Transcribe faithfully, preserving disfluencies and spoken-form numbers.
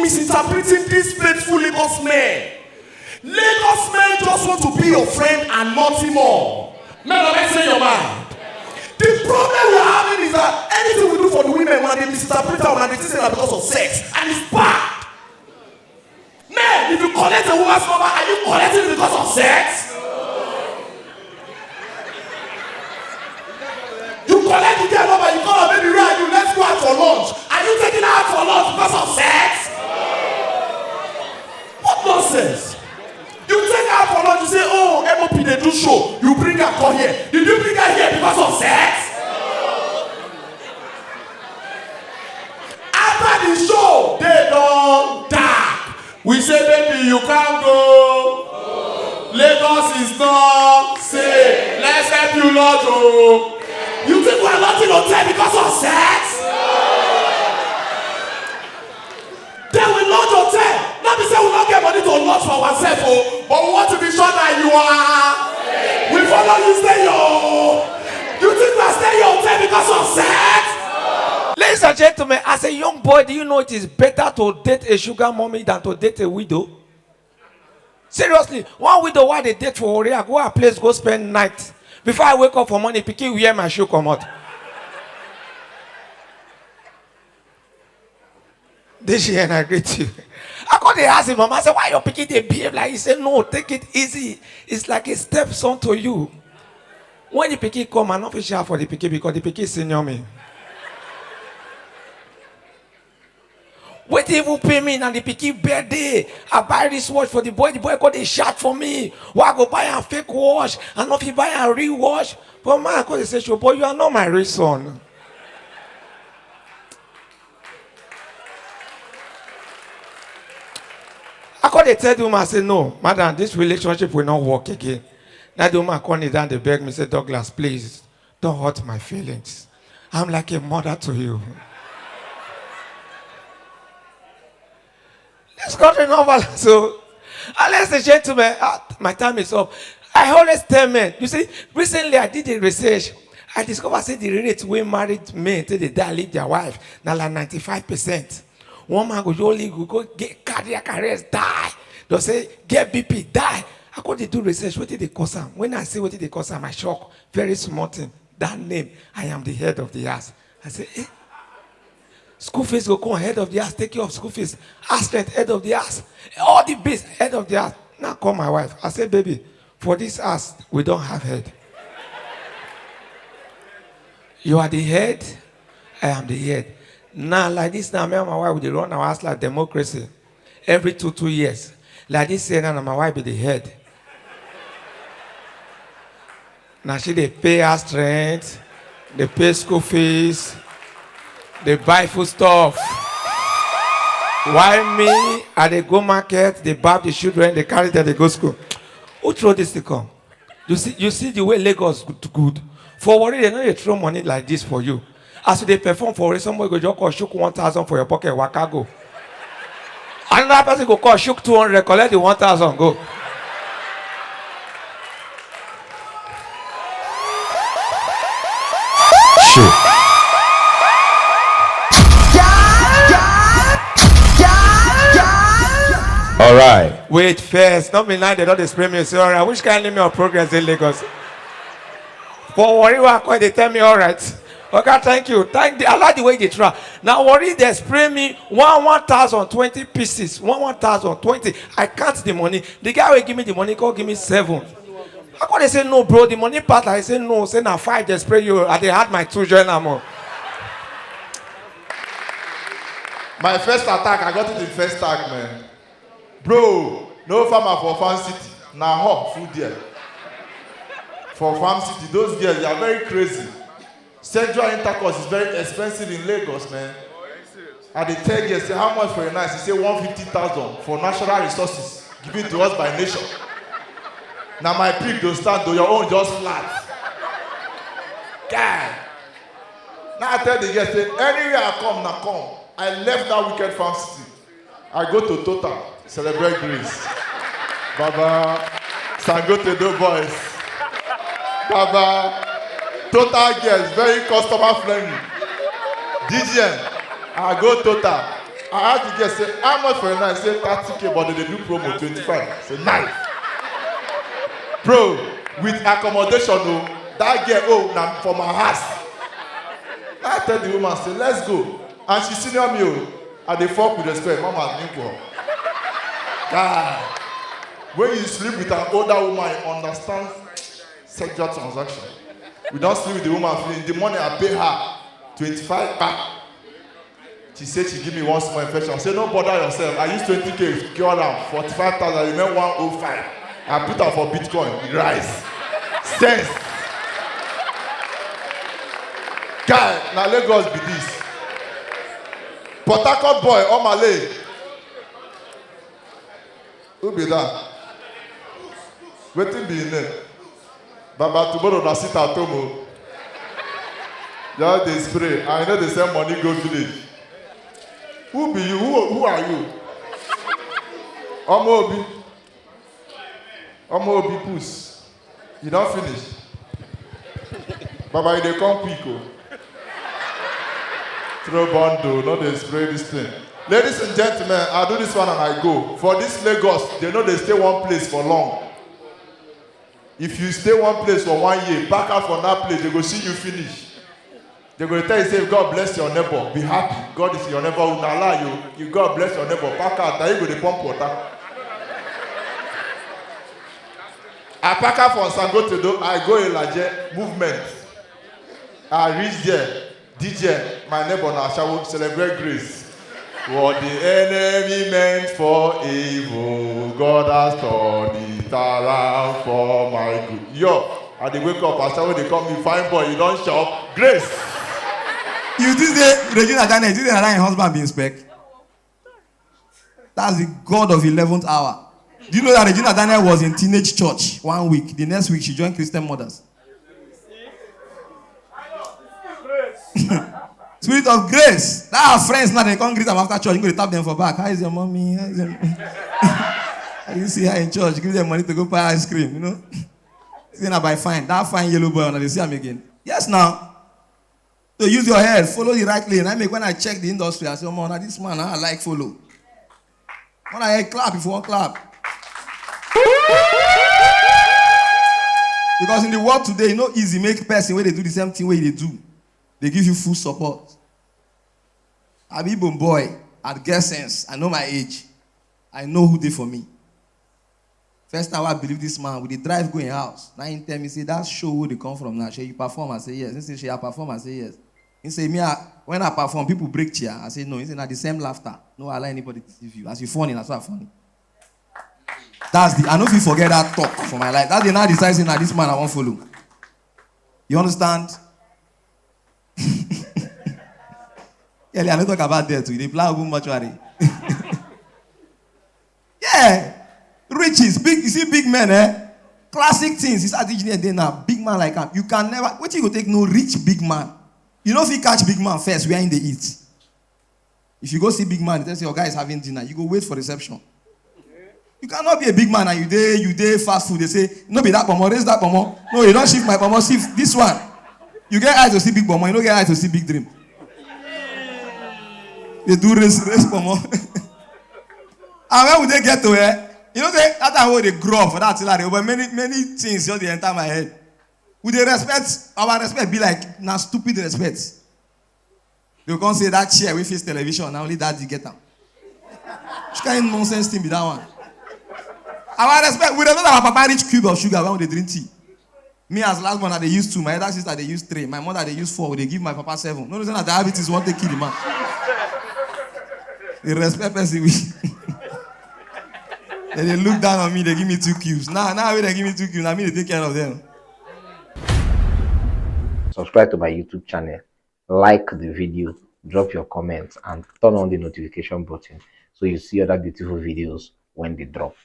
misinterpreting these faithful Lagos men. Lagos men just want to be your friend and nothing more. Men are, say your mind. The problem we are having is that anything we do for the women, when they misinterpret am, when they think say na because of sex, and it's bad. Men, if you collect a woman's number, are you collecting it because of sex? You collect the girl number, you call her, "Baby, where are you? Let's go out for lunch." Are you taking her out for lunch because of sex? What nonsense! You take her out for lunch, you say, "Oh, M O P dey do show." You bring her come here. Did you bring her here because of sex? After the show, they don dark. We say, "Baby, you can't go. Lagos is not safe. Let's help you lodge o." You think we are lodging hotel because of sex? Then we lodge hotel. Not be say we no get money to lodge for ourselves o, but we want to be sure that you are. We follow you stay your. You think we are staying your hotel because of sex? Ladies and gentlemen, as a young boy, do you know it is better to date a sugar mommy than to date a widow? Seriously, one widow wey I dey date for Warri, I go her place go spend night. Before I wake up for morning, pikin wear my shoe comot. This year, and I greet you. I come dey ask him mama, I say, "Why your pikin dey behave like?" He say, "No, take it easy. It's like a stepson to you." When the pikin come, I no fit shout for the pikin because the pikin senior me. Wetin even pain me na the pikin birthday. I buy wristwatch for the boy. The boy come dey shout for me. Why I go buy am fake watch? I no fit buy am real watch. But man come dey say, "Show boy, you are not my real son." I come dey tell the woman, I say, "No, madam, this relationship will not work again." Now the woman come kneel down, dey beg me, say, "Douglas, please, don't hurt my feelings. I'm like a mother to you." This country no balance. So, unless the gentleman, ah, my time is up. I always tell men, you see, recently I did a research. I discover say the rate wey married men take dey die leave their wife na like ninety-five percent. One man go only go, go get cardiac arrest, die. They say get B P, die. I go dey do research, wetin dey cause am? When I see wetin dey cause am, I shock. Very small thing. That name, I am the head of the house. I say, eh? School fees go come, head of the house take care of school fees. House rent, head of the house. All the bills, head of the house. Now call my wife. I say, "Baby, for this house, we don't have head. You are the head, I am the head." Now, like this, now me and my wife, we dey run our house like democracy. Every two, two years. Like this year now, na my wife be the head. Now she dey pay house rent, dey pay school fees, dey buy food stuff. Why me, I dey go market, dey baff the children, dey carry them, dey go school. Who throw this thing come? You see, you see the way Lagos good, good. For Warri, they no dey throw money like this for you. As you dey perform for Warri, somebody go just come shook one thousand for your pocket, waka go. Another person go come shook two hundred, collect the one thousand, go. Sure. All right. Wait first. Not be now they don dey spray me. Say, "All right, which kind of name of progress in Lagos?" For Warri, wey I come, dey tell me, "All right." Okay, thank you. Thank the, I like the way they try. Now Warri, they spray me one, one thousand, twenty pieces. One, one thousand, twenty. I count the money. The guy will give me the money, come give me seven. I come dey say, "No, bro, the money part." I say, "No, say na five they spray you." I dey add my two join am o. My first attack, I got it in first tag, man. Bro, no farmer for Farm City. Na hawk full there. For Farm City, those girls, they are very crazy. Sexual intercourse is very expensive in Lagos, man. I dey tell girls, say, "How much for a night?" She say, "One fifty thousand for natural resources given to us by nature." Now my pig don stand, though your own just flat. Guy. Now I tell the girls, say, "Anywhere I come, na come." I left that wicked Farm City. I go to Total, celebrate Greece. Baba, Sangote do boys. Baba, Total girls, very customer friendly. D J M, I go Total. I ask the girl say, "How much for a night?" Say, "Thirty K, but they dey do promo, twenty-five." Say, "Nice." Bro, with accommodation o, that girl, oh, na for my house. I tell the woman say, "Let's go." And she senior me o. I dey fuck with respect, mama nigga. Guy, when you sleep with an older woman, you understand sexual transaction. We don sleep with the woman finish. The money I pay her, twenty-five kpa. She said she give me one small infection. I say, "No bother yourself. I use twenty K cure am, forty-five thousand, remain one oh five. I put am for Bitcoin, e rise." Sense. Guy, na Lagos be this. Port Harcourt boy, Omale. Who be that? Wetin be him name? Baba, tomorrow na sit at home o. Just dey spray. I know they send money go village. Who be you? Who, who are you? Omo Obi. Omo Obi puss. You don finish. Baba, you dey come quick o. Throw bundle, no dey spray this thing. Ladies and gentlemen, I do this one and I go. For this Lagos, they no dey stay one place for long. If you stay one place for one year, pack out from that place, they go see you finish. They go tell you say, "God bless your neighbor, be happy. God is your neighbor." Na lie o. You, God bless your neighbor, pack out, na you go dey pump water. I pack out from Sangotedo, I go Ilaje, movement. I reach there, D J, my neighbor na ashawo, celebrate grace. What the enemy meant for evil, God has turned it around for my good. Yo, I dey wake up, ashawo dey call me, "Fine boy, you don chop?" Grace. You think say Regina Daniel, you think say na that im husband be inspect? That's the God of eleventh hour. Do you know that Regina Daniel was in teenage church one week? The next week, she joined Christian Mothers. Spirit of grace. That her friends now, they come greet am after church. You go dey tap them for back. "How is your mommy? How is your... How you see her in church? Give them money to go buy ice cream, you know?" Say na by fine. That fine yellow boy, una dey see am again. Yes, now. So use your head, follow the right lane. I make, when I check the industry, I say, "Omo, na this man, I like follow." When I hear clap, if you want clap. Because in the world today, e no easy make person wey dey do the same thing wey you dey do, dey give you full support. I be Igbo boy, I get sense, I know my age, I know who dey for me. First time I believe this man, we dey drive go im house. Now he tell me say, "That show wey dey come from now, shey you perform?" I say, "Yes." He say, "Shey I perform?" I say, "Yes." He say, "Me, I, when I perform, people break chair." I say, "No." He say, "Na the same laughter. No allow anybody deceive you. As you funny, na so I funny." That's the, I no fit forget that talk for my life. That day now I decide say na this man I wan follow. You understand? Yeah, I no talk about death. We dey plan open mortuary. Yeah. Riches, big, you see big men, eh? Classic things. You start teaching them now. Big man like am. You can never, wetin you go take know rich big man? You no fit catch big man first where he dey eat. If you go see big man, they say, "Your guy is having dinner." You go wait for reception. You cannot be a big man and you dey, you dey fast food. They say, "No be that pomo, raise that pomo." "No, you don shift my pomo, shift this one." You get eye to see big pomo, you no get eye to see big dream. They do raise, raise pomo. And when we dey get to, eh, you know say that time wey we dey grow up for that Tillary, but many, many things just dey enter my head. We dey respect, our respect be like na stupid respect. They go come say that chair wey face television, na only daddy get am. Which kind nonsense thing be that one? Our respect, we respect our papa reach cube of sugar when we dey drink tea. Me as last born, I dey use two. My elder sister dey use three. My mother dey use four. We dey give my papa seven. No, no, say na diabetes wan take kill the man. They respect person we. Then they look down on me. They give me two cubes. Now, now when they give me two cubes, na me dey take care of them. Subscribe to my YouTube channel, like the video, drop your comments, and turn on the notification button so you see other beautiful videos when they drop.